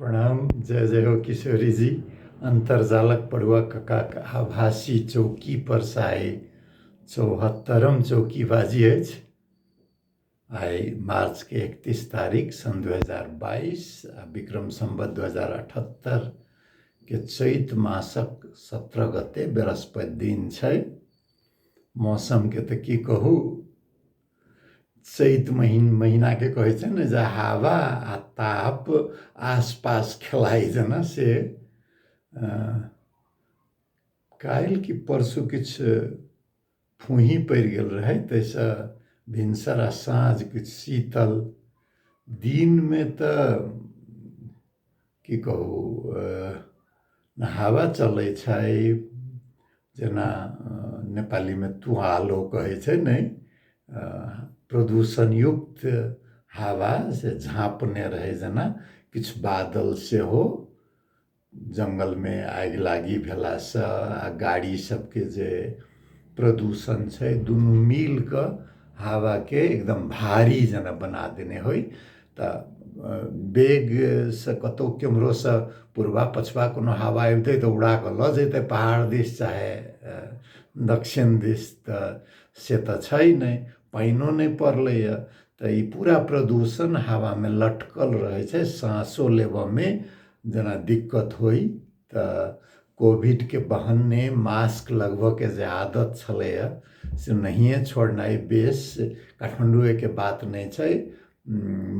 प्रणाम, जय जय हो किशोरी जी। अन्तर्जालक पढ़ुआ ककाक आभासी चौकी पर से आइ 74म चौकीबाजी अछि। आइ मार्चके 31 तारीख सन् 2022 आ विक्रम सम्वत 2078 के चैत मासक 17 गते बृहस्पति दिन छै। मौसमके तऽ की कहू, चैत महीनाके कहै छै ने जे हवा आ ताप आसपास खेलाइ जेना, से काल्हि कि परसू किछु फूही पड़ि गेल रहै, ताहिसँ भिनसर आ साँझ किछु शीतल। दिनमे तऽ की कहू, हवा चलै छै जेना नेपालीमे तुआलो कहै छै ने, प्रदूषणयुक्त हवा से झाँपने रहै जेना। किछु बादल सेहो जङ्गलमे आगि लागी भेलासँ आ गाड़ी सबके जे प्रदूषण छै, दुनू मिल कऽ हवाके एकदम भारी जेना बना देने होइ। तऽ वेगसँ कतहु केम्हरोसँ पूर्वा पछबा कोनो हवा अबितै तऽ उड़ा कऽ लऽ जेतै पहाड़ दिस चाहे दक्षिण दिस, तऽ से तऽ छै नहि, पानिओ नहि पड़लैए। तऽ ई पूरा प्रदूषण हवामे लटकल रहै छै, साँसो लेबऽमे जेना दिक्कत होइ। तऽ कोविडके बहाने मास्क लगबऽके जे आदत छलैए से नहिए छोड़नाइ बेस। काठमाण्डुएके बात नहि छै,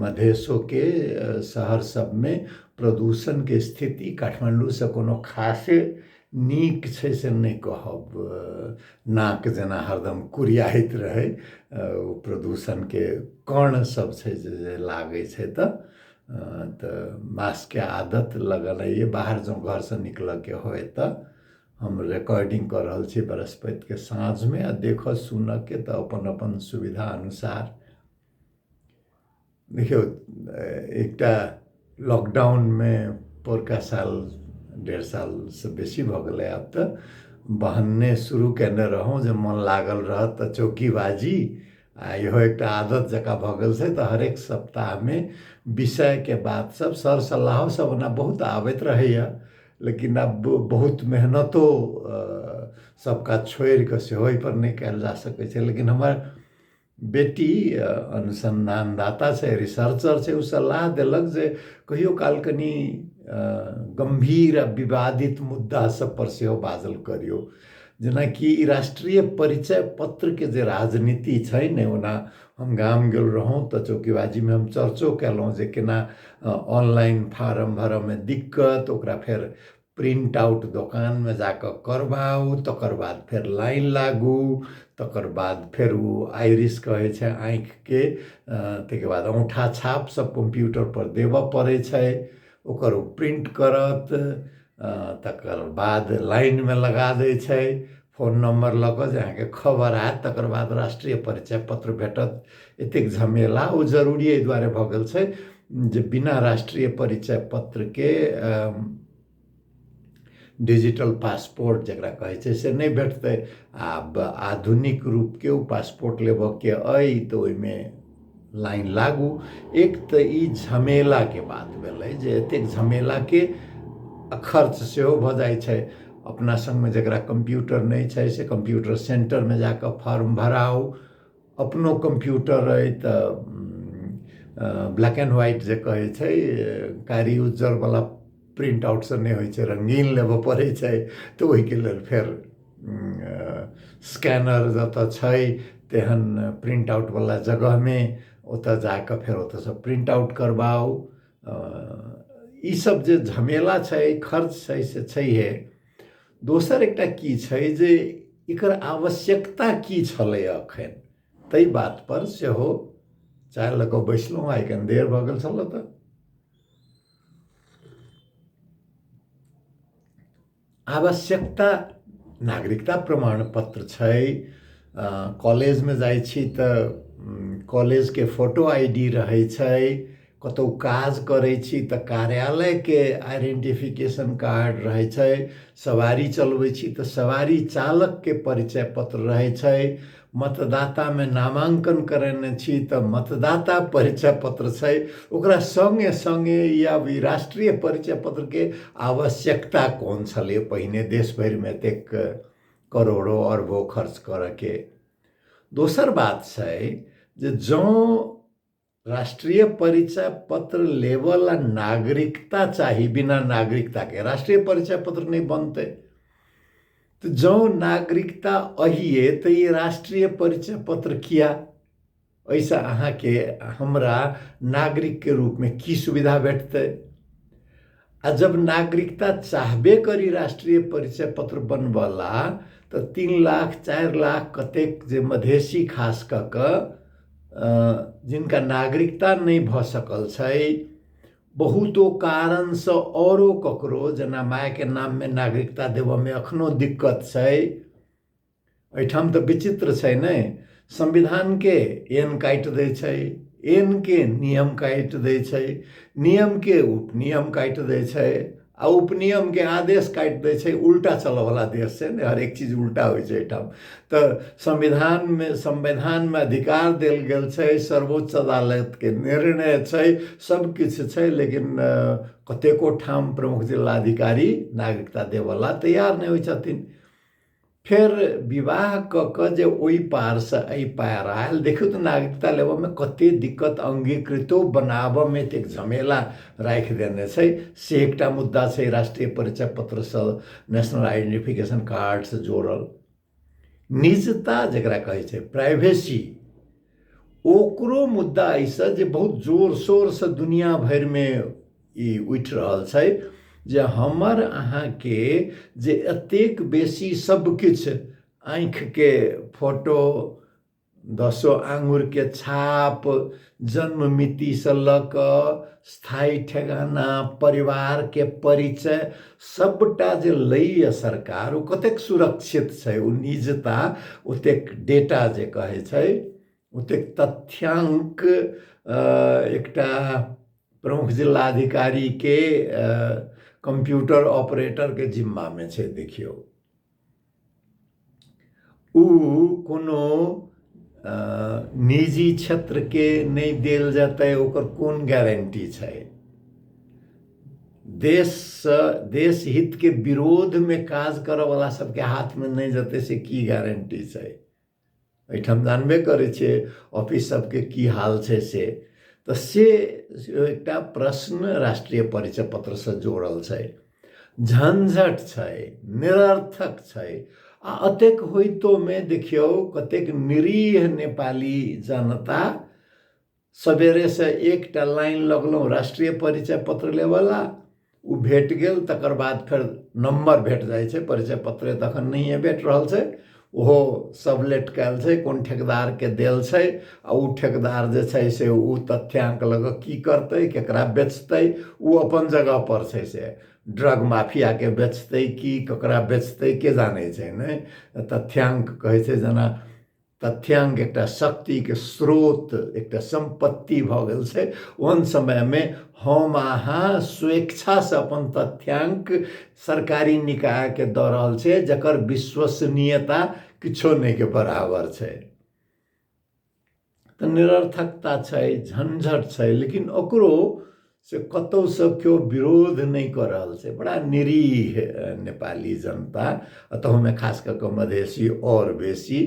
मधेशोके शहर सबमे प्रदूषणके स्थिति काठमाण्डूसँ कोनो खासे नीक छै से नहि कहब। नाक जेना हरदम कुरियाइत रहै, ओ प्रदूषणके कण सब छै जे लागै छै। तऽ मास्कके आदत लगेनाइए बाहर जँ घरसँ निकलऽके होइ। तऽ हम रिकॉर्डिंग कऽ रहल छी बृहस्पतिके साँझमे, आ देखऽ सुनऽके तऽ अपन अपन सुविधा अनुसार। देखियौ, एकटा लॉकडाउनमे पौरका साल, 1.5 सालसँ बेसी भऽ गेलै आब, तऽ बहन्ने शुरू कयने रहौँ जे मन लागल रहत तऽ चौकीबाजी, आ इहो एकटा आदत जकाँ भऽ गेल छै। तऽ हरेक सप्ताहमे विषयके बात सब, सर सलाहो सब ओना बहुत आबैत रहैए, लेकिन आब बहुत मेहनतो सब काज छोड़ि कऽ सेहो एहिपर नहि कयल जा सकै छै। लेकिन हमर बेटी अनुसन्धानदाता छै, रिसर्चर छै, ओ सलाह देलक जे कहियो काल कनि गम्भीर आ विवादित मुद्दा सब पर सेहो बाजल करियौ, जेनाकि राष्ट्रीय परिचय पत्रके जे राजनीति छै ने। ओना हम गाम गेल रहौँ तऽ चौकीबाजीमे हम चर्चो कयलहुँ जे केना ऑनलाइन फारम भरऽमे दिक्कत, ओकरा फेर प्रिंट आउट दोकानमे जाकऽ करबाउ, तकर बाद फेर लाइन लागू, तकर बाद फेर ओ आइरिस कहै छै आँखिके, ताहिके बाद औँठा छाप सब कम्प्यूटरपर देबऽ पड़ै छै, ओकर ओ प्रिंट करत, तकर बाद लाइनमे लगा दै छै फोन नम्बर लऽ कऽ जे अहाँके खबर आयत, तकर बाद राष्ट्रीय परिचय पत्र भेटत। एतेक झमेला ओ जरूरी एहि दुआरे भऽ गेल छै जे बिना राष्ट्रीय परिचय पत्रके डिजिटल पासपोर्ट जकरा कहै छै से नहि भेटतै। आब आधुनिक रूपके ओ पासपोर्ट लेबऽके अइ तऽ ओहिमे लाइन लागू। एक तऽ ई झमेलाके बात भेलै जे एतेक झमेलाके खर्च सेहो भऽ जाइ छै। अपना सङ्गमे जकरा कम्प्यूटर नहि छै से कम्प्यूटर सेन्टरमे जाकऽ फॉर्म भराउ। अपनो कम्प्यूटर अइ तऽ ब्लैक एंड व्हाइट जे कहै छै, कारी उज्जरवला प्रिंट आउटसँ नहि होइ छै, रङ्गीन लेबऽ पड़ै छै। तऽ ओहिके लेल फेर स्कैनर जतऽ छै तेहन प्रिंट आउटवला जगहमे ओतऽ जाकऽ फेर ओतऽसँ प्रिंट आउट करबाउ। ईसब जे झमेला छै, खर्च छै, से छैहे। दोसर एकटा की छै जे एकर आवश्यकता की छलै एखन, ताहि बातपर सेहो चाय लऽ कऽ बैसलहुँ। आइ कनि देर भऽ गेल छल। तऽ आवश्यकता नागरिकता प्रमाण पत्र छै, कॉलेजमे जाइ छी तऽ कॉलेजके फोटो I D रहै छै, कतहु काज करै छी तऽ कार्यालयके आइडेंटिफिकेशन कार्ड रहै छै, सवारी चलबै छी तऽ सवारी चालकके परिचय पत्र रहै छै, मतदातामे नामाङ्कन करेने छी तऽ मतदाता परिचय पत्र छै। ओकरा सङ्गे सङ्गे ई आब ई राष्ट्रीय परिचय पत्रके आवश्यकता कोन छलै पहिने देश भरिमे एतेक करोड़ो अरबो खर्च करऽके? दोसर बात छै जे जँ राष्ट्रीय परिचय पत्र लेबऽ ला नागरिकता चाही, बिना नागरिकताके राष्ट्रीय परिचय पत्र नहि बनतै, तऽ जँ नागरिकता अहिए तऽ ई राष्ट्रीय परिचय पत्र किया? एहिसँ अहाँके हमरा नागरिकके रूपमे की सुविधा भेटतै? आ जब नागरिकता चाहबे करी राष्ट्रीय परिचय पत्र बनबऽ ला तऽ 3 लाख 4 लाख कतेक जे मधेसी खास कऽ कऽ जिनका नागरिकता नहि भऽ सकल छै बहुतो कारणसँ, औरो ककरो जेना मायके नाममे नागरिकता देबऽमे एखनो दिक्कत छै। एहिठाम तऽ विचित्र छै ने, संविधानके एन काटि दै छै, एनके नियम काटि दै छै, नियमके उपनियम काटि दै छै आ उपनियमके आदेश काटि दै छै। उल्टा चलऽवला देश छै ने, हरेक चीज उल्टा होइ छै एहिठाम। तऽ संविधानमे अधिकार देल गेल छै, सर्वोच्च अदालतके निर्णय छै, सब किछु छै, लेकिन कतेको ठाम प्रमुख जिलाधिकारी नागरिकता देबऽला तैयार नहि होइ छथिन। फेर विवाह कऽ कऽ जे ओहि पारसँ एहि पार आयल, देखियौ तऽ नागरिकता लेबऽमे कते दिक्कत, अङ्गीकृतो बनाबऽमे एतेक झमेला राखि देने छै, से एकटा मुद्दा छै राष्ट्रीय परिचय पत्रसँ, नेशनल आइडेंटिफिकेशन कार्डसँ जोड़ल। निजता जकरा कहै छै प्राइवेसी, ओकरो मुद्दा एहिसँ जे बहुत जोर शोरसँ दुनिया भरिमे ई उठि रहल छै जे हमर अहाँके जे एतेक बेसी सब किछु, आँखिके फोटो, दसो आङ्गुरके छाप, जन्म मितिसँ लऽ कऽ स्थायी ठेगाना, परिवारके परिचय, सबटा जे लैए सरकार, ओ कतेक सुरक्षित छै? ओ निजता, ओतेक डेटा जे कहै छै, ओतेक तथ्यांक एकटा प्रमुख जिलाधिकारीके कम्प्यूटर ऑपरेटरके जिम्मामे छै। देखियौ, ओ कोनो निजी क्षेत्रके नहि देल जेतै, ओकर कोन गारंटी छै? देशसँ देश हितके विरोधमे काज करऽवला सबके हाथमे नहि जेतै, से की गारंटी छै? एहिठाम जानबे करै छियै ऑफिस सबके की हाल छै। से तऽ से एकटा प्रश्न राष्ट्रीय परिचय पत्रसँ जोड़ल छै। झंझट छै, निरर्थक छै। आ एतेक होइतोमे देखियौ कतेक निरीह नेपाली जनता, सवेरेसँ एकटा लाइन लगलहुँ राष्ट्रीय परिचय पत्र लेबऽला, ओ भेट गेल, तकर बाद फेर नम्बर भेट जाइ छै, परिचय पत्रे तखन नहिए भेट रहल छै। ओहो सब लटकायल छै, कोन ठेकेदारके देल छै, आ ओ ठेकेदार जे छै से ओ तथ्यांक लऽ कऽ की करतै, केकरा बेचतै, ओ अपन जगहपर छै। से ड्रग माफियाके बेचतै कि ककरा बेचतै, के जानै छै? नहि तथ्यांक कहै छै जेना तथ्यांक एकटा शक्तिके स्रोत, एकटा सम्पत्ति भऽ गेल छै। ओहन समयमे हम अहाँ स्वेच्छासँ अपन तथ्यांक सरकारी निकायके दऽ रहल छै, जकर विश्वसनीयता किछो नहिके बराबर छै। तऽ निरर्थकता छै, झंझट छै, लेकिन ओकरो से कतहुसँ केओ विरोध नहि कऽ रहल छै। बड़ा निरीह नेपाली जनता, आ तहूमे खास कऽ कऽ मधेसी आओर बेसी,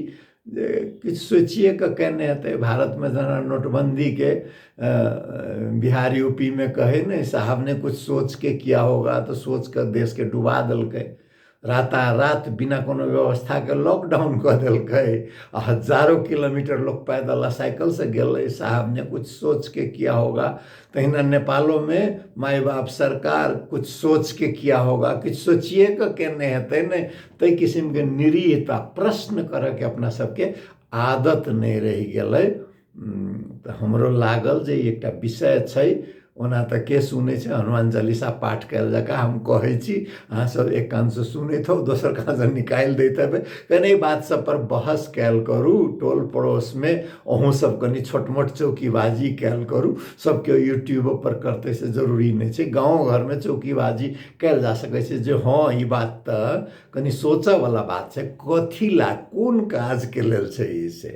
जे किछु सोचिए कऽ केने हेतै। भारतमे जेना नोटबन्दीके बिहार यूपीमे कहै ने, साहब ने कुछ सोच के किया होगा, तऽ सोच कऽ देशके डुबा देलकै, रातारात बिना कोनो व्यवस्थाके लॉकडाउन कऽ देलकै आ हजारो किलोमीटर लोक पैदल आ साइकिलसँ गेलै। साहब ने कुछ सोच के किया होगा। तहिना नेपालोमे माय बाप सरकार कुछ सोच के किया होगा, किछु सोचिए कऽ केने हेतै ने। ताहि किसिमके निरीहता, प्रश्न करऽके अपना सबके आदत नहि रहि गेलै। तऽ हमरो लागल जे ई एकटा विषय छै। ओना तऽ के सुनै छै, हनुमान चालीसा पाठ कयल जकाँ हम कहै छी, अहाँ सब एक कानसँ सुनैत हो, दोसर कानसँ निकालि दैत हेबै। कनि एहि बात सब पर बहस कयल करू, टोल पड़ोसमे अहूँ सब कनि छोट मोट चौकीबाजी कयल करू। सब केओ यूट्यूबो पर करतै से जरूरी नहि छै, गाँव घरमे चौकीबाजी कयल जा सकै छै जे हँ ई बात तऽ कनि सोचऽवला बात छै, कथी ला कोन काजके लेल छै ई से।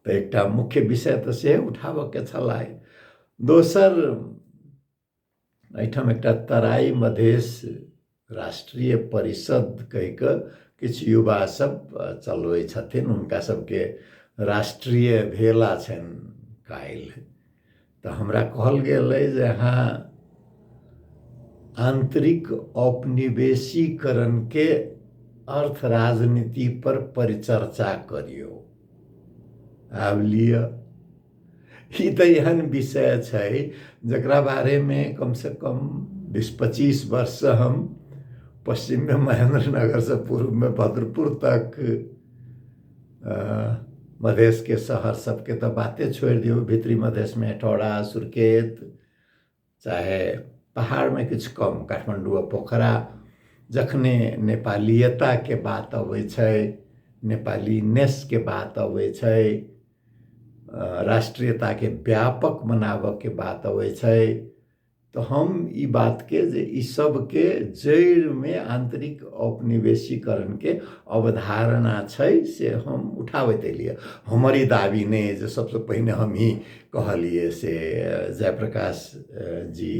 तऽ एकटा मुख्य विषय तऽ से उठाबऽके छलै। दोसर एहिठाम एकटा तराई मधेश राष्ट्रीय परिषद कहि कऽ किछु युवा सब चलबै छथिन, हुनका सबके राष्ट्रीय भेला छनि काल्हि। तऽ हमरा कहल गेल अइ जे अहाँ आन्तरिक औपनिवेशीकरणके अर्थ राजनीति पर परिचर्चा करियौ। आब लिअ, ई तऽ एहन विषय छै जकरा बारेमे कमसँ कम 20-25 वर्षसँ हम पश्चिममे महेन्द्र नगरसँ पूर्वमे भद्रपुर तक, मधेशके शहर सबके तऽ बाते छोड़ि दियौ, भीतरी मधेशमे हेटौड़ा, सुर्खेत, चाहे पहाड़मे किछु कम काठमाण्डू आ पोखरा, जखने नेपालीयताके बात अबै छै, नेपालीनेसके बात अबै छै, राष्ट्रीयताके व्यापक मनाबऽके बात अबै छै, तऽ हम ई बातके जे ई सबके जड़िमे आन्तरिक औपनिवेशीकरणके अवधारणा छै से हम उठाबैत एलियै। हमर ई दाबी नहि अइ जे सबसँ पहिने हमही कहलियै से, जयप्रकाश जी,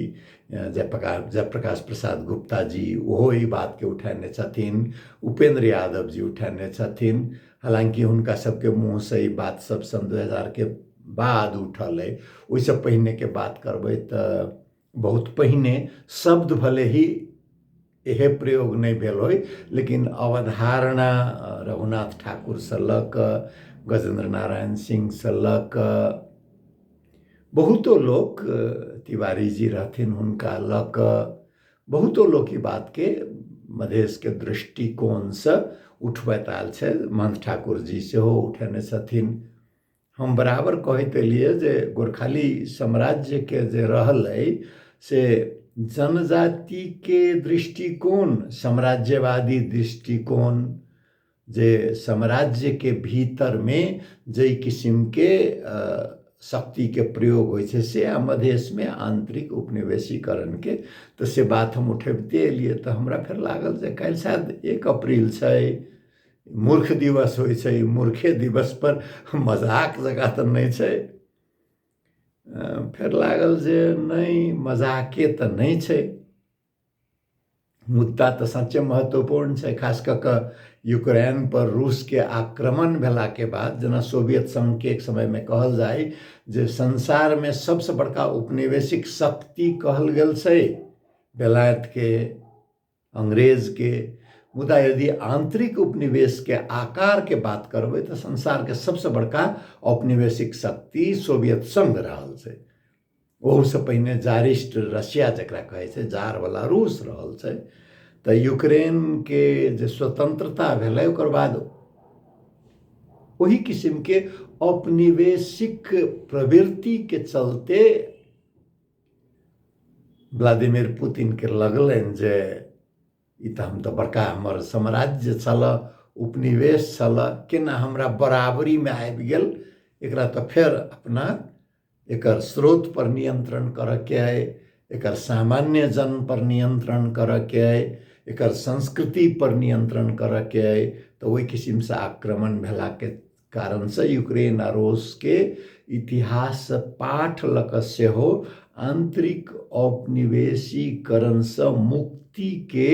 जयप्रकाश प्रसाद गुप्ता जी ओहो ई बातके उठेने छथिन, उपेन्द्र यादव जी उठेने छथिन। हालाँकि हुनका सबके मुँहसँ ई बात सब सन् 2000के बाद उठल अइ, ओहिसँ पहिनेके बात करबै तऽ बहुत पहिने शब्द भले ही इहे प्रयोग नहि भेल होइ, लेकिन अवधारणा रघुनाथ ठाकुरसँ लऽ कऽ गजेन्द्र नारायण सिंहसँ लऽ कऽ बहुतो लोक, तिवारी जी रहथिन हुनका लऽ कऽ बहुतो लोक ई बातके मधेशके दृष्टिकोणसँ उठबैत आयल छै। महन्थ ठाकुर जी सेहो उठेने छथिन। हम बराबर कहैत एलियै जे गोरखाली साम्राज्यके जे रहलै से जनजातिके दृष्टिकोण, साम्राज्यवादी दृष्टिकोण, जे साम्राज्यके भीतरमे जाहि किसिमके शक्तिके प्रयोग होइ छै से आ मधेशमे आन्तरिक उपनिवेशीकरणके, तऽ से बात हम उठबिते एलियै। तऽ हमरा फेर लागल जे काल्हि शायद 1 अप्रील छै, मूर्ख दिवस होइ छै, मूर्खे दिवस पर मजाक जकाँ तऽ नहि छै। फेर लागल जे नहि, मजाके तऽ नहि छै, मुद्दा तऽ सच्चे महत्वपूर्ण छै। खास कऽ कऽ यूक्रेन पर रूसके आक्रमण भेलाके बाद, जेना सोवियत संघके एक समयमे कहल जाय जे संसारमे सबसँ बड़का उपनिवेशिक शक्ति कहल गेल छै बेलायतके, अंग्रेजके, मुदा यदि आंतरिक उपनिवेशके आकारके बात करबै तऽ संसारके सबसँ बड़का औपनिवेशिक शक्ति सोवियत संघ रहल छै। ओहूसँ पहिने जारिस्ट रसिया जकरा कहै छै, जारवला रूस रहल छै। तऽ यूक्रेनके जे स्वतंत्रता भेलै ओकर बाद ओहि किसिमके औपनिवेशिक प्रवृत्तिके चलते व्लादिमीर पुतिनके लगलनि जे ई तऽ हम तऽ बड़का हमर साम्राज्य छल, उपनिवेश छल, केना हमरा बराबरीमे आबि गेल, एकरा तऽ फेर अपना एकर स्रोत पर नियंत्रण करऽके अइ, एकर सामान्य जन पर नियंत्रण करऽके अइ, एकर संस्कृति पर नियंत्रण करऽके अइ। तऽ ओहि किसिमसँ आक्रमण भेलाके कारणसँ यूक्रेन आ रूसके इतिहाससँ पाठ लऽ कऽ सेहो आन्तरिक औपनिवेशीकरणसँ मुक्तिके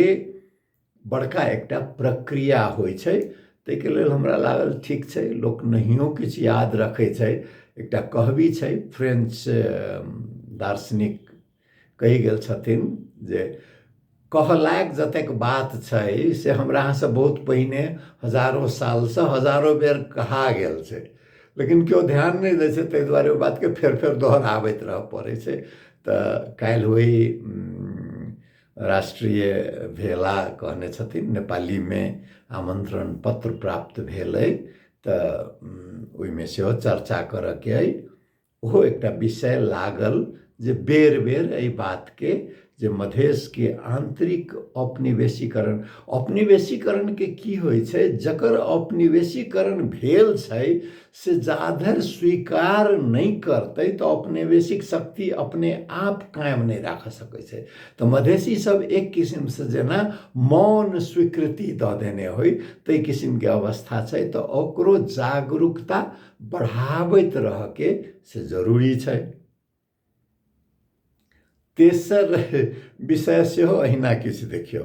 बड़का एकटा प्रक्रिया होइ छै। ताहिके लेल हमरा लागल ठीक छै, लोक नहियो किछु याद रखै छै। एकटा कहबी छै, फ्रेंच दार्शनिक कहि गेल छथिन जे कहऽ लायक जतेक बात छै से हमरा अहाँसँ बहुत पहिने हजारो सालसँ हजारो बेर कहा गेल छै, लेकिन केओ ध्यान नहि दै छै, ताहि दुआरे ओहि बातके फेर फेर दोहराबैत रहऽ पड़ै छै। तऽ काल्हि ओहि राष्ट्रीय भेला कहने छथिन, नेपालीमे आमंत्रण पत्र प्राप्त भेल अइ, तऽ ओहिमे सेहो चर्चा करऽके अइ, ओहो एकटा विषय लागल। जे बेर बेर एहि बातके जे मधेशके आन्तरिक औपनिवेशीकरण, औपनिवेशीकरणके की होइ छै, जकर औपनिवेशीकरण भेल छै से जाधरि स्वीकार नहि करतै तऽ औपनिवेशिक शक्ति अपने आप कायम नहि राखऽ सकै छै। तऽ मधेशी सब एक किसिमसँ जेना मौन स्वीकृति दऽ देने होइ ताहि किसिमके अवस्था छै। तऽ ओकरो जागरूकता बढ़ाबैत रहऽके से जरूरी छै। तेसर विषय सेहो अहिना किछु देखियौ,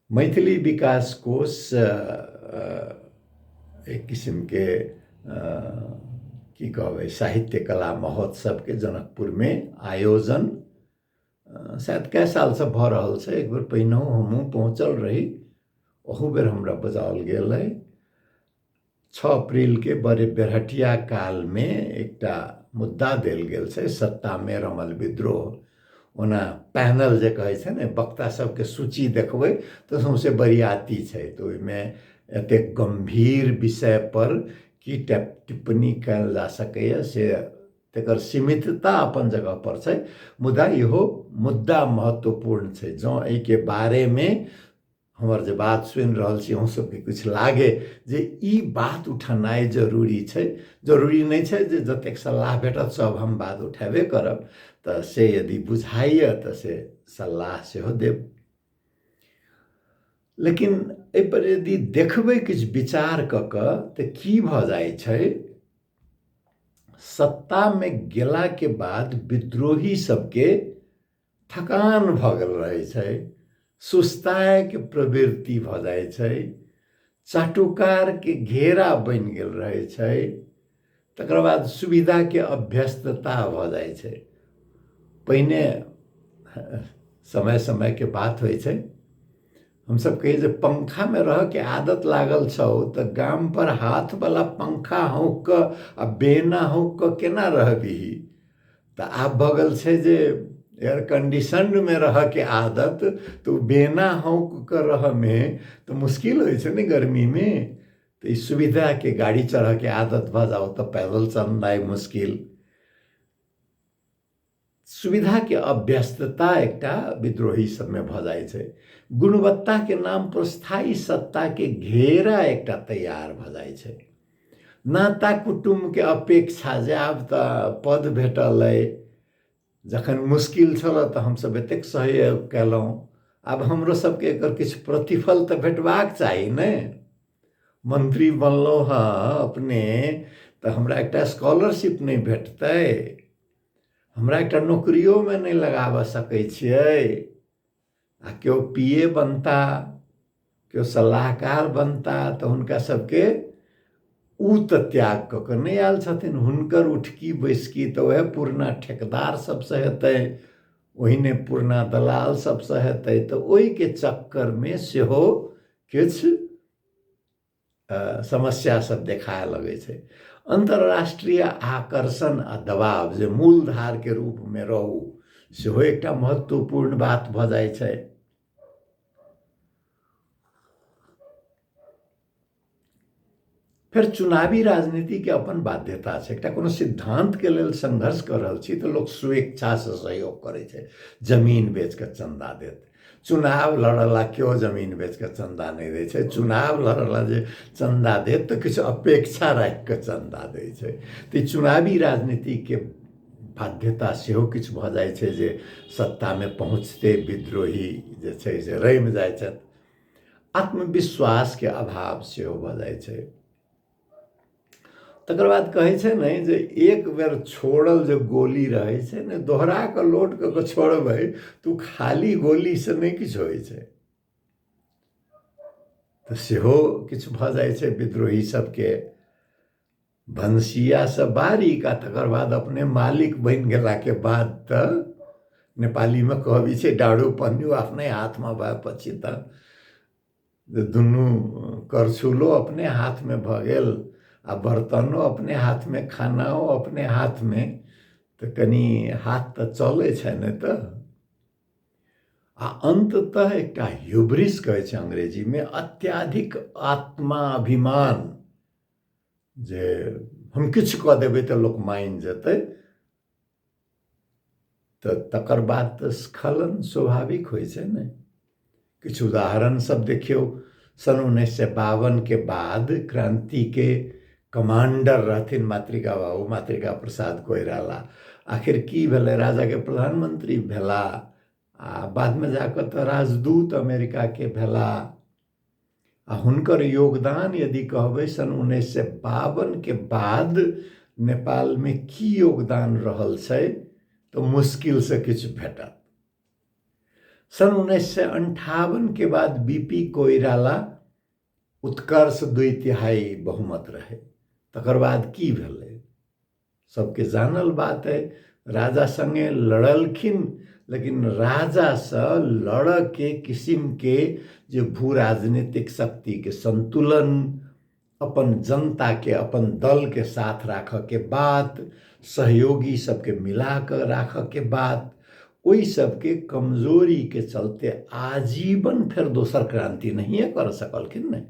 मैथिली विकास कोष एक किसिमके की कहबै साहित्य कला महोत्सवके जनकपुरमे आयोजन शायद कए सालसँ भऽ रहल छै। एक बेर पहिनहु हमहूँ पहुँचल रही, ओहू बेर हमरा बजाओल गेल रहै। 6 अप्रीलके बड़े बेरहटिया कालमे एकटा मुद्दा देल गेल छै, सत्तामे रमल विद्रोह। ओना पैनल जे कहै छै ने, वक्ता सबके सूची देखबै तऽ सौँसे बरियाती छै, तऽ ओहिमे एतेक गम्भीर विषयपर की टिप्पणी कयल जा सकैए से तकर सीमितता अपन जगहपर छै, मुदा इहो मुद्दा महत्वपूर्ण छै। जँ एहिके बारेमे हमर जे बात सुनि रहल छी अहूँ सबके किछु लागे जे ई बात उठेनाइ जरूरी छै, जरूरी नहि छै जे जतेक सलाह भेटत सब हम बात उठेबे करब, तऽ से यदि बुझाइए तऽ से सलाह सेहो देब। लेकिन एहिपर यदि देखबै किछु विचार कऽ कऽ तऽ की भऽ जाइ छै, सत्तामे गेलाके बाद विद्रोही सबके थकान भऽ गेल रहै छै, सुस्तायके प्रवृत्ति भऽ जाइ छै, चाटुकारके घेरा बनि गेल रहै छै, तकर बाद सुविधाके अभ्यस्तता भऽ जाइ छै। पहिने समय समयके बात होइ छै, हमसब कहियै जे पंखामे रहऽके आदत लागल छौ तऽ गामपर हाथवला पंखा हौँक कऽ आ बेना हौँक कऽ केना रहबिही। तऽ आब भऽ गेल छै जे एयर कंडीशनमे रहऽके आदत, तऽ ओ बेना हौँक कऽ रहऽमे तऽ मुश्किल होइ छै ने गर्मीमे। तऽ ई सुविधाके गाड़ी चढ़ऽके आदत भऽ जाउ तऽ पैदल चलनाइ मुश्किल। सुविधाके अभ्यस्तता एकटा विद्रोही सबमे भऽ जाइ छै। गुणवत्ताके नाम पर स्थायी सत्ताके घेरा एकटा तैयार भऽ जाइ छै। नाता कुटुम्बके अपेक्षा जे आब तऽ पद भेटल अइ, जखन मुश्किल छल तऽ हमसब एतेक सहयोग कयलहुँ, आब हमरो सबके एकर किछु प्रतिफल तऽ भेटबाक चाही ने। मंत्री बनलहुँ हँ अपने तऽ हमरा एकटा स्कॉलरशिप नहि भेटतै, हमरा एकटा नौकरियोमे नहि लगाबऽ सकै छियै। आ केओ पी ए बनता, केओ सलाहकार बनता तऽ हुनका सबके ओ तऽ त्याग कऽ कऽ नहि आयल छथिन, हुनकर उठकी बैसकी तऽ वएह पुरना ठेकेदार सबसँ हेतै, ओहिने पुरना दलाल सबसँ हेतै। तऽ ओहिके चक्करमे सेहो किछु समस्या सब देखाए लगै छै। अन्तर्राष्ट्रीय आकर्षण आ दबाव जे मूल धारके रूपमे रहू सेहो एकटा महत्वपूर्ण बात भऽ जाइ छै। फेर चुनावी राजनीतिके अपन बाध्यता छै, एकटा कोनो सिद्धान्तके लेल संघर्ष कऽ रहल छी तऽ लोक स्वेच्छासँ सहयोग करै छै, जमीन बेच कऽ चन्दा देत। चुनाव लड़ला केओ जमीन बेच कऽ चन्दा नहि दै छै, चुनाव लड़ला जे चन्दा देत तऽ किछु अपेक्षा राखि कऽ चन्दा दै छै। तऽ ई चुनावी राजनीतिके बाध्यता सेहो किछु भऽ जाइ छै जे सत्तामे पहुँचते विद्रोही जे छै से रमि जाइ छथि। आत्मविश्वासके अभाव सेहो भऽ जाइ छै। तकर बाद कहै छै ने जे एक बेर छोड़ल जे गोली रहै छै ने, दोहरा कऽ लोड कऽ कऽ छोड़बै तऽ ओ खाली गोलीसँ नहि किछु होइ छै, तऽ सेहो किछु भऽ जाइ छै विद्रोही सबके। भनसियासँ बारीक आ तकर बाद अपने मालिक बनि गेलाके बाद तऽ नेपालीमे कहबी छै डाँडो पन्यु आफ्नै हाथमा भएपछि तऽ जे दुनू करछुलो अपने हाथमे भऽ गेल आ बर्तनो अपने हाथमे, खानाओ अपने हाथमे, तऽ कनि हाथ तऽ चलै छै ने। तऽ आ अन्ततः एकटा ह्यूब्रिस कहै छै अंग्रेजीमे, अत्याधिक आत्माभिमान, जे हम किछु कऽ देबै तऽ लोक मानि जेतै, तऽ तकर बाद तऽ स्खलन स्वाभाविक होइ छै ने। किछु उदाहरण सब देखियौ। सन 1952 के बाद क्रांति के कमांडर रहथिन मातृका बाबू, मातृका प्रसाद कोइराला। आखिर की भेलै? राजा के प्रधानमंत्री भेला आ बादमे जाकऽ तऽ राजदूत अमेरिका के भेला। आ हुनकर योगदान यदि कहबै सन 1952 के बाद नेपालमे की योगदान रहल छै तऽ मुश्किलसँ किछु भेटत। सन 1958 के बाद बी पी कोइराला उत्कर्ष 2/3 बहुमत रहै। तकर बाद की भेलै सबके जानल बात है। राजा संगे लड़लखिन, लेकिन राजासँ लड़के किसिमके जे भू राजनीतिक शक्तिके संतुलन, अपन जनताके अपन दलके साथ राखऽके बात, सहयोगी सबके मिला कऽ राखऽके बात, ओहि सबके कमजोरीके चलते आजीवन फेर दोसर क्रांति नहिए कर सकलखिन ने।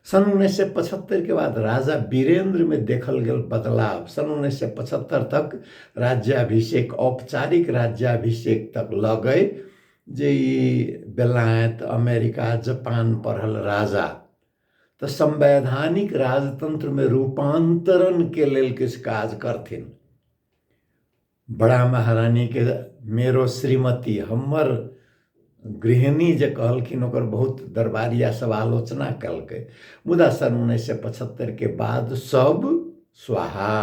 सन 1975 के बाद राजा वीरेंद्र में देखल गेल बदलाव सन 1975 तक राज्याभिषेक, औपचारिक राज्याभिषेक तक लऽ गए जे ई बेलायत, अमेरिका, जापान पढ़ल राजा तऽ संवैधानिक राजतंत्र में रूपांतरण के लेल किछु काज करथिन। बड़ा महारानी के मेरो श्रीमती, हमर गृहिणी जे कहलखिन ओकर बहुत दरबारिया सब आलोचना केलकै, मुदा सन 1975 के बाद सब स्वाहा।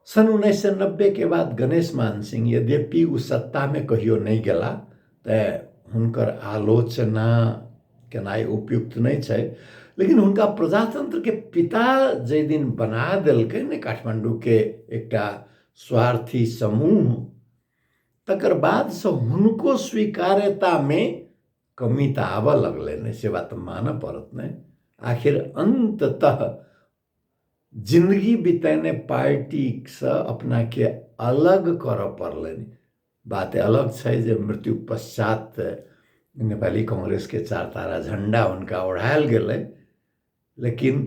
सन 1990 के बाद गणेश मान सिंह यद्यपि ओ सत्तामे कहियो नहि गेला, तैँ हुनकर आलोचना केनाइ उपयुक्त नहि छै, लेकिन हुनका प्रजातंत्रके पिता जाहि दिन बना देलकै ने काठमाण्डूके एकटा स्वार्थी समूह, तकर बादसँ हुनको स्वीकार्यतामे कमी तऽ आबऽ लगलै ने, से बात मानऽ पड़त ने। आखिर अन्ततः जिंदगी बितेने पार्टीसँ अपनाके अलग करऽ पड़लनि। बात अलग छै जे मृत्यु पश्चात नेपाली कांग्रेसके चार तारा झंडा हुनका ओढ़ायल गेलै, लेकिन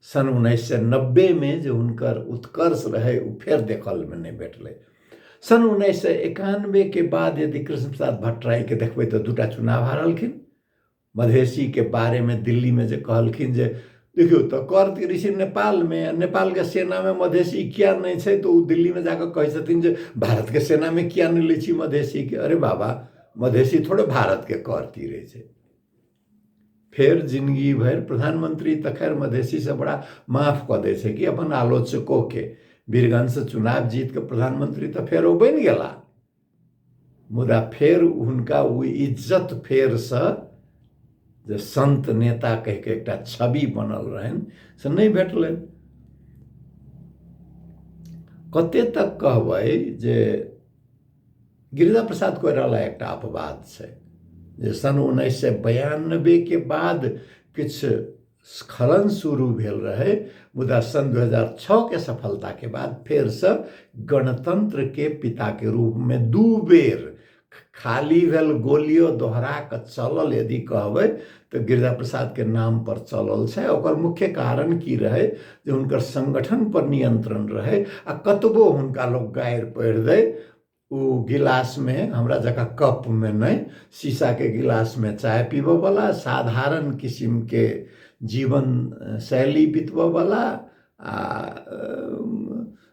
सन 1990 मे जे हुनकर उत्कर्ष रहै ओ फेर देखलमे नहि भेटलै। सन 1991 के बाद यदि कृष्ण प्रसाद भट्टराईके देखबै तऽ 2टा चुनाव हारलखिन। मधेसीके बारेमे दिल्लीमे जे कहलखिन जे देखियौ तऽ कर तिरै छै नेपालमे, नेपालके सेनामे मधेसी किया नहि छै, तऽ ओ दिल्लीमे जाकऽ कहै छथिन जे भारतके सेनामे किया नहि लै छी मधेसीके। अरे बाबा, मधेसी थोड़े भारतके कर तिरै छै। फेर जिंदगी भरि प्रधानमंत्री तऽ खैर मधेसीसँ बड़ा माफ कऽ दै छै कि अपन आलोचकोके। वीरगंजसँ चुनाव जीत कऽ प्रधानमंत्री तऽ फेर ओ बनि गेला, मुदा फेर हुनका ओ इज्जत फेरसँ जे संत नेता कहिके एकटा छवि बनल रहनि से नहि भेटलनि। कते तक कहबै जे गिरिजा प्रसाद कोइराला एकटा अपवाद छै जे सन 1992 के बाद किछु स्खलन शुरू भेल रहै, मुदा सन 2006 के सफलता के बाद फेरसँ गणतंत्र के पिता के रूप में 2 बेर खाली भेल गोलियो दोहरा कऽ चलल यदि कहबै तऽ गिरिजा प्रसाद के नाम पर चलल छै। ओकर मुख्य कारण की रहै जे हुनकर संगठन पर नियंत्रण रहै आ कतबो हुनका लोग गारि पढ़ि दै ओ गिलासमे, हमरा जकाँ कपमे नहि, शीशाके गिलासमे चाय पीबऽवला, साधारण किसिमके जीवन शैली बितबऽवला आ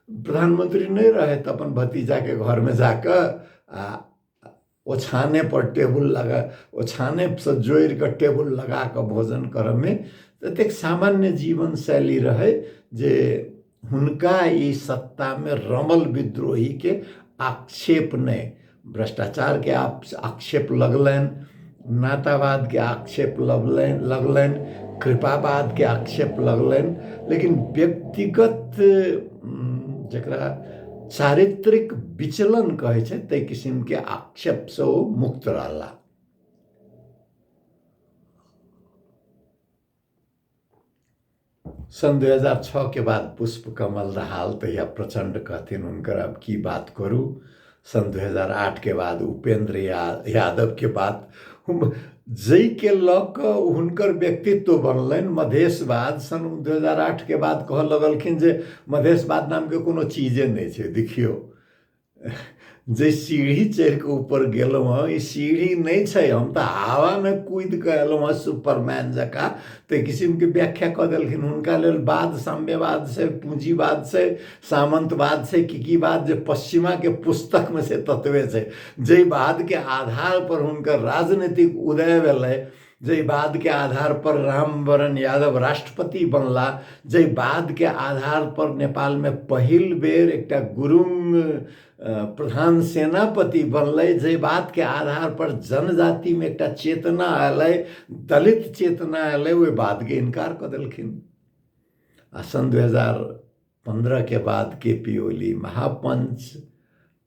प्रधानमंत्री नहि रहै तऽ अपन भतीजाके घरमे जाकऽ आ ओछाने पर टेबुल लगा, ओछानेसँ जोड़िकऽ टेबुल लगा कऽ भोजन करऽमे एतेक सामान्य जीवन शैली रहै जे हुनका ई सत्तामे रमल विद्रोहीके आक्षेप नहि, भ्रष्टाचारके आक्षेप लगलनि, नातावादके आक्षेप लगलनि, कृपावादके आक्षेप लगलनि, लेकिन व्यक्तिगत जकरा चारित्रिक विचलन कहै छै ताहि किसिमके आक्षेपसँ ओ मुक्त रहला। सन 2006 के बाद पुष्प कमल दाहाल तहिया प्रचंड कहथिन हुनकर अब की बात करू। सन 2008 के बाद उपेंद्र यादव के बात जाहिके लऽ कऽ हुनकर व्यक्तित्व बनलनि मधेशवाद। सन 2008 के बाद कहऽ लगलखिन जे मधेशवाद नामके कोनो चीजे नहि छै। देखियौ जे सीढ़ी चढ़ि कऽ ऊपर गेलहुँ हँ, ई सीढ़ी नहि छै, हम तऽ हवामे कूदि कऽ एलहुँ हँ सुपरमैन जकाँ। ताहि किसिमके व्याख्या कऽ देलखिन। हुनका लेल वाद साम्यवाद छै, पूँजीवाद छै, सामन्तवाद छै, की की बात जे पश्चिमाके पुस्तकमे छै ततबे छै। जाहि वादके आधार पर हुनकर राजनीतिक उदय भेलै, जाहि वादके आधार पर रामवरण यादव राष्ट्रपति बनला, जाहि वादके आधार पर नेपालमे पहिल बेर एकटा गुरुङ प्रधान सेनापति बनलै, जाहि बातके आधार पर जनजातिमे एकटा चेतना एलै, दलित चेतना एलै, ओहि बातके इनकार कऽ देलखिन। आ सन् 2015 के बाद के पी ओली महापञ्च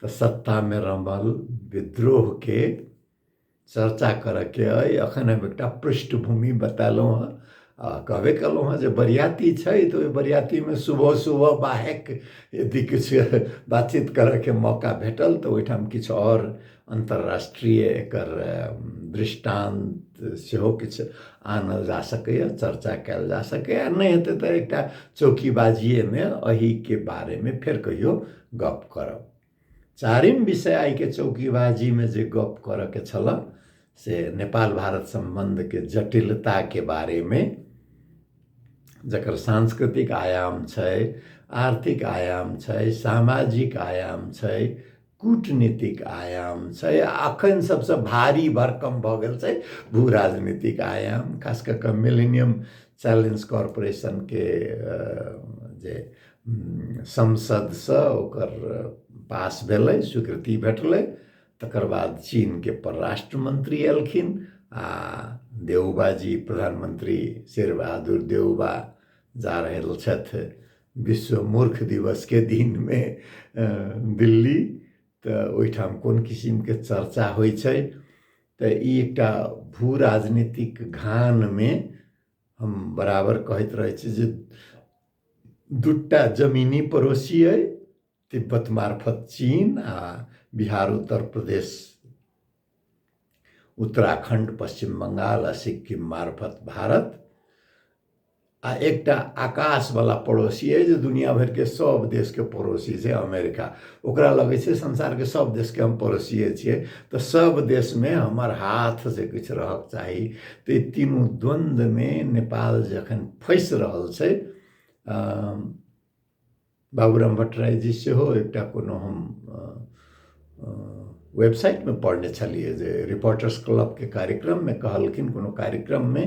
तऽ सत्तामे रमल विद्रोहके चर्चा करऽके अइ। एखन हम एकटा पृष्ठभूमि बतेलहुँ हँ आ कहबे कयलहुँ हँ जे बरियाती छै तऽ ओहि बरियातीमे सुबह सुबह बाहेक यदि किछु बातचीत करऽके मौका भेटल तऽ ओहिठाम किछु आओर अन्तर्राष्ट्रीय एकर दृष्टान्त सेहो किछु आनल जा सकैए, चर्चा कयल जा सकैए। नहि हेतै तऽ एकटा चौकीबाजिएमे एहिके बारेमे फेर कहियो गप करब। चारिम विषय आइके चौकीबाजीमे जे गप करऽके छल से नेपाल भारत सम्बन्धके जटिलताके बारेमे, जकर सांस्कृतिक आयाम छै, आर्थिक आयाम छै, सामाजिक आयाम छै, कूटनीतिक आयाम छै, आ अखन सबसँ भारी भरकम भऽ गेल छै भू राजनीतिक आयाम, खास कऽ कऽ मिलेनियम चैलेंज कॉरपोरेशनके जे संसदसँ ओकर पास भेलै, स्वीकृति भेटलै, तकर बाद चीनके परराष्ट्र मन्त्री एलखिन आ देउबाजी प्रधानमन्त्री शेरबहादुर देउबा जा रहल छथि विश्व मूर्ख दिवसके दिनमे दिल्ली, तऽ ओहिठाम कोन किसिमके चर्चा होइ छै। तऽ ई एकटा भू राजनीतिक घानमे हम बराबर कहैत रहै छी जे दूटा जमीनी पड़ोसी अइ, तिब्बत मार्फत चीन आ बिहार, उत्तर प्रदेश, उत्तराखण्ड, पश्चिम बंगाल आ सिक्किम मार्फत भारत, आ एकटा आकाशवला पड़ोसी अइ जे दुनिया भरिके सब देशके पड़ोसी छै, अमेरिका। ओकरा लगै छै संसारके सब देशके हम पड़ोसिए छियै, तऽ सब देशमे हमर हाथ से किछु रहक चाही। तऽ ई तीनू द्वन्द्वमे नेपाल जखन फँसि रहल छै, बाबूराम भट्टराई जी सेहो एकटा कोनो हम वेबसाइटमे पढ़ने छलियै जे रिपोर्टर्स क्लबके कार्यक्रममे कहलखिन कोनो कार्यक्रममे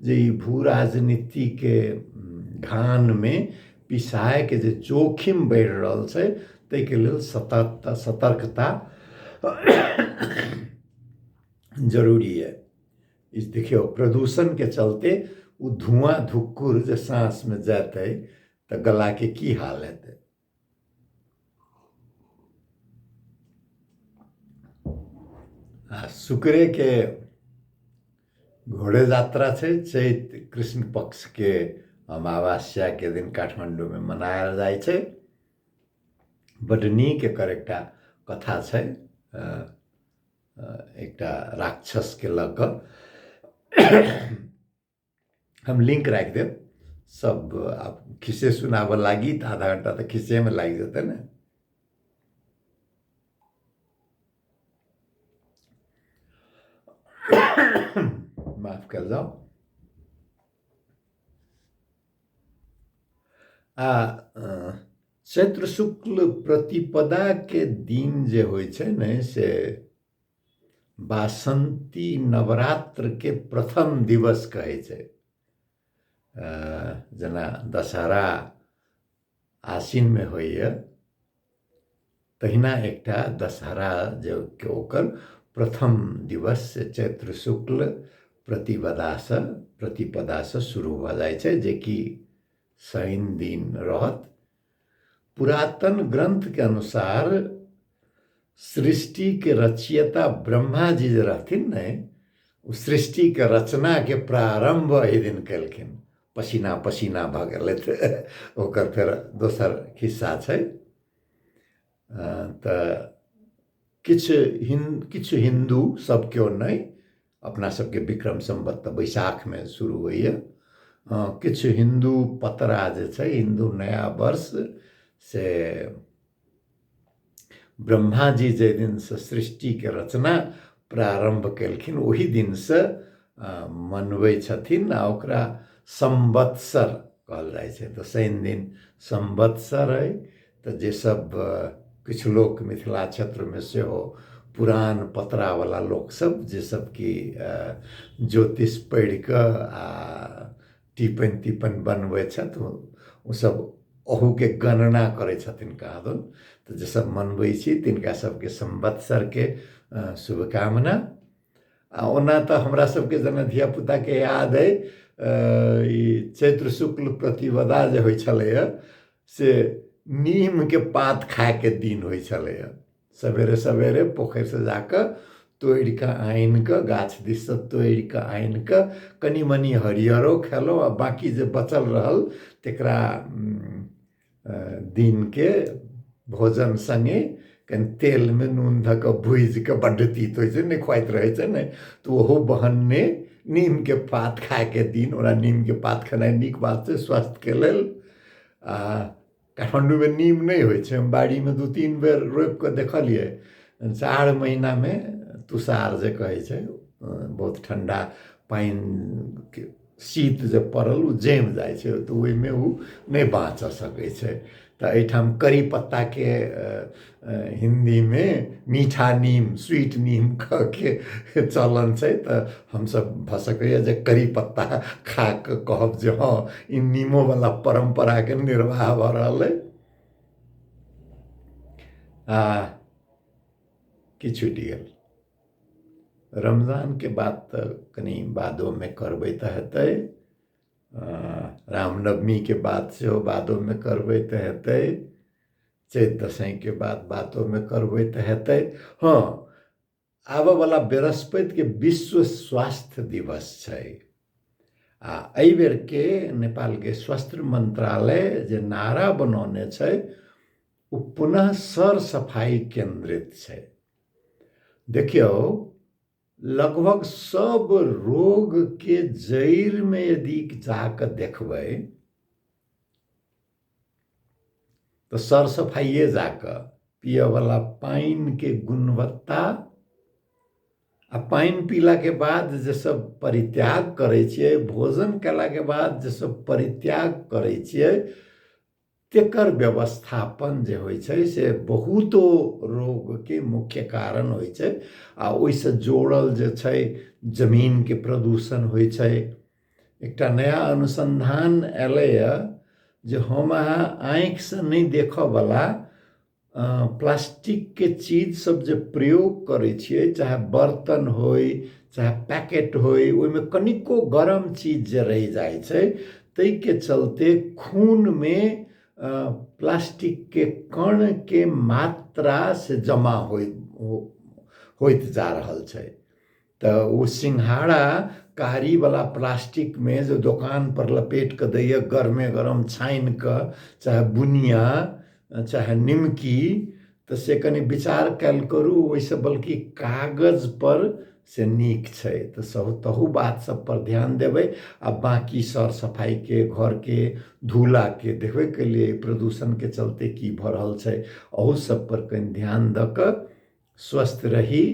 जे ई भू राजनीतिके घानमे पिसायके जे जोखिम बढ़ि रहल छै ताहिके लेल सतर्कता सतर्कता जरूरी यऽ। ई देखियौ, प्रदूषणके चलते ओ धुआँ धुक्कुर जे साँसमे जेतै तऽ गलाके की हाल हेतै। आ शुक्रेके घोड़े यात्रा छै, चैत कृष्ण पक्षके अमावस्याके दिन काठमाण्डूमे मनायल जाइ छै। बड्ड नीक एकर एकटा कथा छै, एकटा राक्षसके लऽ कऽ। हम लिंक राखि देब सब। आब खिस्से सुनाबऽ लागी तऽ आधा घंटा तऽ खिस्सेमे लागि जेतै ने। माफ कयल जाउ। आ चैत्र शुक्ल प्रतिपदाके दिन जे होइ छै ने से बासन्ती नवरात्रके प्रथम दिवस कहै छै। जेना दशहरा आश्विनमे होइए तहिना एकटा दशहरा जे ओकर प्रथम दिवस से चैत्र शुक्ल प्रतिपदासँ प्रतिपदासँ शुरू भऽ जाइ छै, जेकि शनि दिन रहत। पुरातन ग्रन्थके अनुसार सृष्टिके रचयिता ब्रह्मा जी जे रहथिन ने, ओ सृष्टिके रचनाके प्रारम्भ एहि दिन केलखिन। पसीना पसीना भऽ गेलै तऽ ओकर फेर दोसर खिस्सा छै। तऽ किछु हिन किछु हिन्दू सब केओ नहि, अपना सबके विक्रम सम्वत तऽ बैसाखमे शुरू होइए, किछु हिन्दू पतरा जे छै हिन्दू नया वर्ष से ब्रह्माजी जाहि दिनसँ सृष्टिके रचना प्रारम्भ केलखिन ओहि दिनसँ मनबै छथिन आ ओकरा संवत्सर कहल जाइ छै। तऽ शनि दिन संवत्सर अइ, तऽ जे सब किछु लोक मिथिला क्षेत्रमे सेहो पुरान पतरावला लोकसब जे सब कि ज्योतिष पढ़िकऽ आ टीपनि तीपनि बनबै छथि, ओसब अहूके गणना करै छथिन कहाँदन। तऽ जे सब मनबै छी तिनका सबके संवत्सरके शुभकामना। आ ओना तऽ हमरा सबके जेना धियापुताके याद अइ, ई चैत्र शुक्ल प्रतिपदा जे होइ छलैए से नीमके पात खायके दिन होइ छलैए। सवेरे सवेरे पोखरिसँ जाकऽ तोड़ि कऽ आनि कऽ, गाछ दिससँ तोड़ि कऽ आनि कऽ कनि मनि हरियरो खेलहुँ आ बाँकी जे बचल रहल तकरा दिनके भोजन सङ्गे कनि तेलमे नून धऽ कऽ भूजि कऽ, बड्ड तीत होइ छै, नहि खुआइत रहै छै ने, तऽ ओहो बहन्ने नीमके पात खायके दिन। ओना नीमके पात खेनाइ नीक बात छै स्वास्थ्यके लेल। आ काठमाण्डूमे नीम नहि होइ छै, हम बाड़ीमे 2-3 बेर रोपि कऽ देखलियै। 4 महीनामे तुषार जे कहै छै, बहुत ठण्डा पानिके शीत जे पड़ल ओ जमि जाइ छै, तऽ ओहिमे ओ नहि बाँचऽ सकै छै। तऽ एहिठाम करी पत्ताके हिन्दीमे मीठा नीम, स्वीट नीम कहके चलन छै। तऽ हमसब भऽ सकैए जे करी पत्ता खा कऽ कहब जे हँ ई नीमोवला परम्पराके निर्वाह भऽ रहल अइ। आ की छुटि गेल? रमजानके बात तऽ कनि बादोमे करबै तऽ हेतै, रामनवमीके बात सेहो बादोमे करबै तऽ हेतै, चैत दशैंके बात बातोमे करबै तऽ हेतै। हँ, आबऽवला बृहस्पतिके विश्व स्वास्थ्य दिवस छै आ एहि बेरके नेपालके स्वास्थ्य मन्त्रालय जे नारा बनौने छै ओ पुनः सर सफाइ केन्द्रित छै। देखियौ, लगभग सब रोगके जड़िमे यदि जाकऽ देखबै तऽ सर सफाइए जाकऽ पियऽवला पानिके गुणवत्ता आ पानि पीलाके बाद जे सब परित्याग करै छियै, भोजन केलाके बाद जे सब परित्याग करै छियै, तेकर व्यवस्थापन जे होइ छै से बहुतो रोगके मुख्य कारण होइ छै। आ ओहिसँ जोड़ल जे छै जमीनके प्रदूषण होइ छै। एकटा नया अनुसन्धान एलैए जे हम अहाँ आँखिसँ नहि देखऽवला प्लास्टिकके चीज सब जे प्रयोग करै छियै, चाहे बर्तन होइ चाहे पैकेट होइ, ओहिमे कनिको गरम चीज जे रहि जाइ छै ताहिके चलते खूनमे प्लास्टिकके कणके मात्रा से जमा होइत जा रहल छै। तऽ ओ सिंघाड़ा कारीवला प्लास्टिकमे जे दोकानपर लपेटि कऽ दैए गरमे गरम छानि कऽ, चाहे बुनिया चाहे निमकी, तऽ से कनि विचार कयल करू, ओहिसँ बल्कि कागजपर से नीक छै। तऽ सभ तहू बात सभपर ध्यान देबै। आ बाँकी सर सफाइके, घरके धूलाके देखबे केलियै प्रदूषणके चलते की भऽ रहल छै, अहू सभपर कनि ध्यान दऽ कऽ स्वस्थ रही।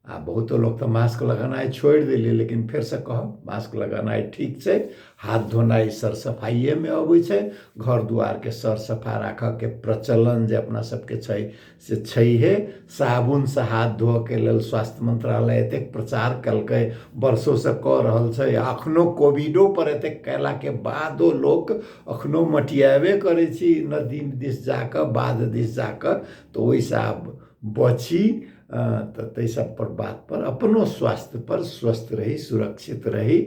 आ बहुतो लोक तऽ मास्क लगेनाइ छोड़ि देलियै, लेकिन फेरसँ कहब मास्क लगेनाइ ठीक छै, हाथ धोनाइ सर सफाइएमे अबै छै, घर दुआरके सर सफा राखऽके प्रचलन जे अपना सबके छै से छैहे। साबुनसँ हाथ धोअके लेल स्वास्थ्य मंत्रालय एतेक प्रचार केलकै, वर्षोसँ कऽ रहल छै, अखनो कोविडो पर एतेक कयलाके बादो लोक अखनो मटियाबे करै छी नदी दिस जाकऽ, बाध दिस जाकऽ, तऽ ओहिसँ आब बची। तऽ ताहि सब पर बात पर अपनो स्वास्थ्य पर स्वस्थ रही, सुरक्षित रही।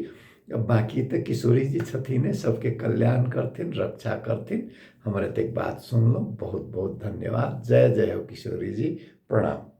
बाँकी तऽ किशोरी जी छथिन, सबके कल्याण करथिन, रक्षा करथिन। हमर एतेक बात सुनलहुँ, बहुत बहुत धन्यवाद। जय जय हो किशोरी जी, प्रणाम।